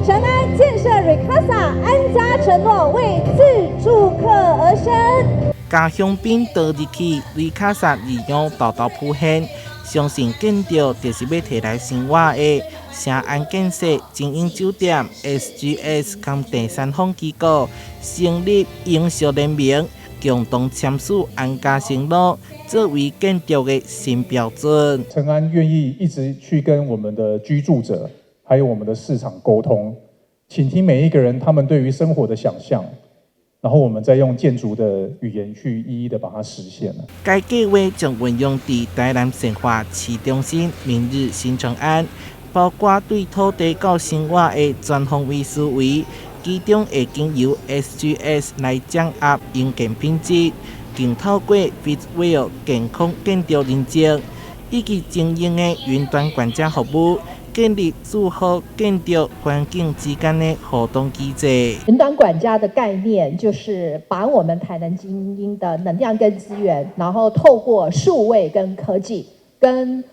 承安建設瑞卡薩安家承諾，為自住客而生。共香檳倒入去，瑞卡薩字樣沓沓浮現，相信建築就是欲提來生活的。成安建設精英酒店 SGS 佮第三方機構成立營銷聯盟，共同簽署安家承諾，作為建築的新標準。承安願意一直去跟我們的居住者，還有我們的市場溝通，傾聽每一個人他們對於生活的想象，然後我們再用建築的語言去一一的把它實現。該計劃將運用佇台南善化市中心明日新承安，包括對土地到生活的全方位思維，其中會經由 SGS 來掌握營建品質，更透過 Fitwel 健康建築認證，以及精英的雲端管家服務，建立住戶建築環境之間的互動機制。雲端管家的概念就是把我們台南精英的能量跟資源，然後透過數位跟科技，跟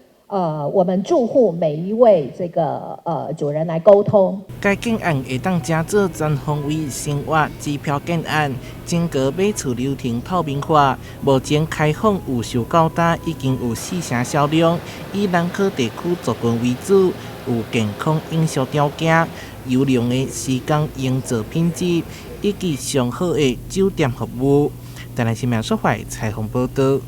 我們住戶每一位這個主人來溝通。該建案會當成做全方位生活指標建案，整個買厝流程透明化。目前開放預售到今已經有四成銷量，以南科地區族群為主，有健康營銷條件、優良的施工營造品質，以及上好的酒店服務。台南新聞說懷採訪報道。